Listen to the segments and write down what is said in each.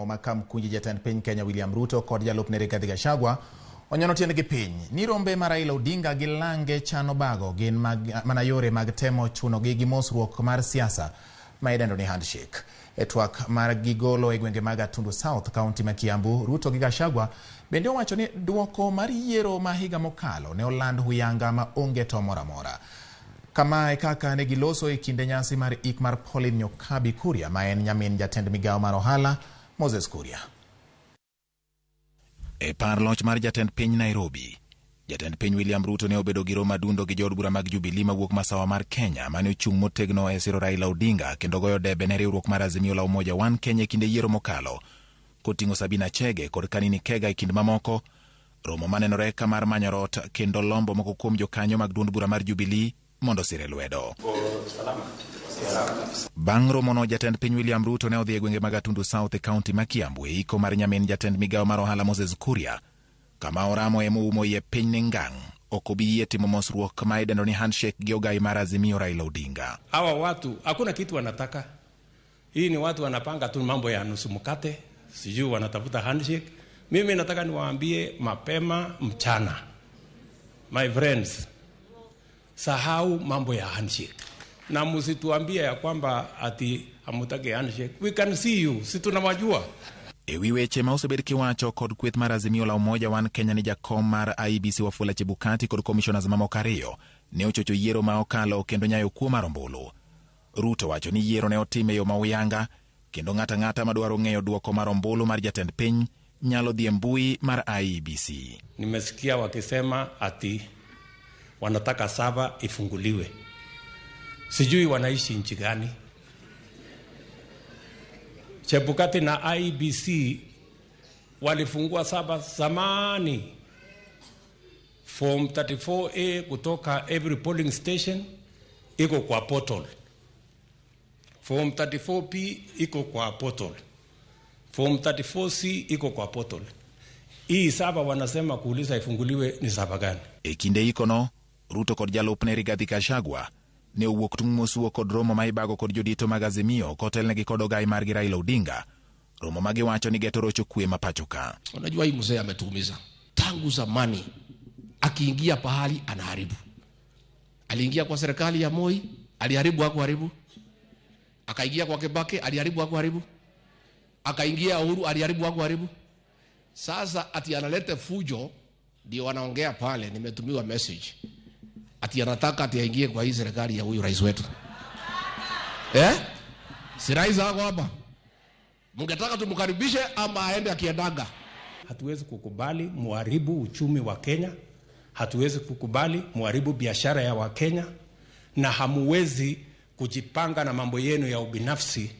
Ma Kamkunji jatend piny Kenya William Ruto kod jalupne Rigathi Gachagua onyono tiendgi piny ni rombe ma Raila Odinga gi lange chano bago gin mag, mana yore mag temo chunogi gi mosruok mar siasa ma idendo ni handshake. E twak mar gigolo e gwenge mag Gatundu South, kaunti ma Kiambu, Ruto gi Gachagua bende owacho ni duoko mar yiero ma higa mokalo ne oland huyanga ma onge to moro amora. Kama e kaka ne giloso e kinde nyasi mar ik mar Pauline Nyokabi Kuria ma en nyamin jatend migawo mar ohala Moses Kuria. E par loch mar jatend piny Nairobi, jatend piny William Ruto ne obedo gi romo adundo gi jood bura mag Jubilee mawuok masawa mar Kenya mane ochung' motegno e siro Raila Odinga kendo goyo debe ne riwruok mar Azimio la Umoja One Kenya e kinde yiero mokalo koting'o Sabina Chege kod Kanini Kega e kind mamoko. Romo manenore ka mar manyo rot kendo lombo moko kuom jokanyo mag duond bura mar Jubilee mondo osire lwedo. Bang' romono, jatend piny William Ruto ne odhi e gwenge mag Gatundu South e kaunti ma Kiambu e iko mar nyamin jatend migawo mar ohala Moses Kuria, kama oramo e moumo iye piny ni ngang' ok obi yie timo mosruok ma idendo ni handshake gi ogai mar Azimio Raila Odinga. Hawa watu hakuna kitu wanataka. Hii ni watu wanapanga tu mambo ya nusu mkate, sijui wanatafuta handshake. Mimi nataka niwaambie mapema mchana, my friends, sahau mambo ya handshake na msituambie ya kwamba ati hamutaki handshake. We can see you, si tunawajua. E wi weche ma osebed kiwacho kod kweth mar Azimio la Umoja One Kenya ni jakom mar IEBC Wafula Chebukati kod commissioners mamoko ariyo ne ochocho yiero ma okalo kendo nyayo kuo mar ombulu. Ruto wacho ni yiero ne otim e yo ma uyanga kendo ng'ato ang'ata madwaro ng'eyo duoko mar ombulu mar jatend piny nyalo dhi e mbui mar IEBC. Nimesikia wakisema ati wanataka server ifunguliwe. Sijui wanaishi nchi gani. Chebukati na IEBC walifungua server zamani, form 34A kutoka every polling station iko kwa portal, form 34P iko kwa portal, form 34C iko kwa portal. Hii server wanasema kuuliza ifunguliwe ni server gani? E kinde ikono, Ruto kod jalupne Rigathi Gachagua ne owuok tung' mosuo kod romo ma ibago kod jodito mag Azimio kotelnegi kod ogai margi Raila Odinga, romo ma giwacho ni geto rocho kwe ma pacho ka. Unajua hii mzee ametuumiza tangu zamani, akiingia pahali anaharibu. Aliingia kwa serikali ya Moi, aliharibu hakuharibu? Akaingia kwa Kibaki, aliharibu hakuharibu? Akaingia Uhuru, aliharibu hakuharibu? Sasa ati analete fujo, ndio wanaongea pale, nimetumiwa message ati anataka ati aingie kwa hii serikali ya huyu rais wetu eh? Si rais ako hapa, mungetaka tumkaribishe ama aende akiendaga? Hatuwezi kukubali muharibu uchumi wa Kenya, hatuwezi kukubali muharibu biashara ya Wakenya, na hamuwezi kujipanga na mambo yenu ya ubinafsi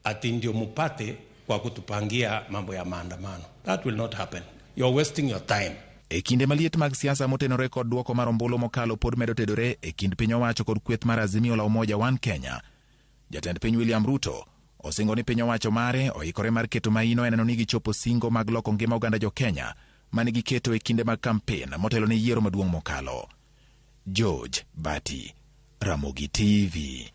ati ndio mupate kwa kutupangia mambo ya maandamano. That will not happen. You're wasting your time. E kinde maliet mag siasa motenore kod duoko mar ombulu mokalo pod medo tedore e kind piny owacho kod kweth mar Azimio la Umoja One Kenya. Jatend piny William Ruto osingo ni piny owacho mare oikore mar keto maino e neno ni gichopo singo mag loko ngima oganda jo Kenya mane giketo e kinde mag kampen motelo ne yiero maduong' mokalo. George Bati, Ramogi TV.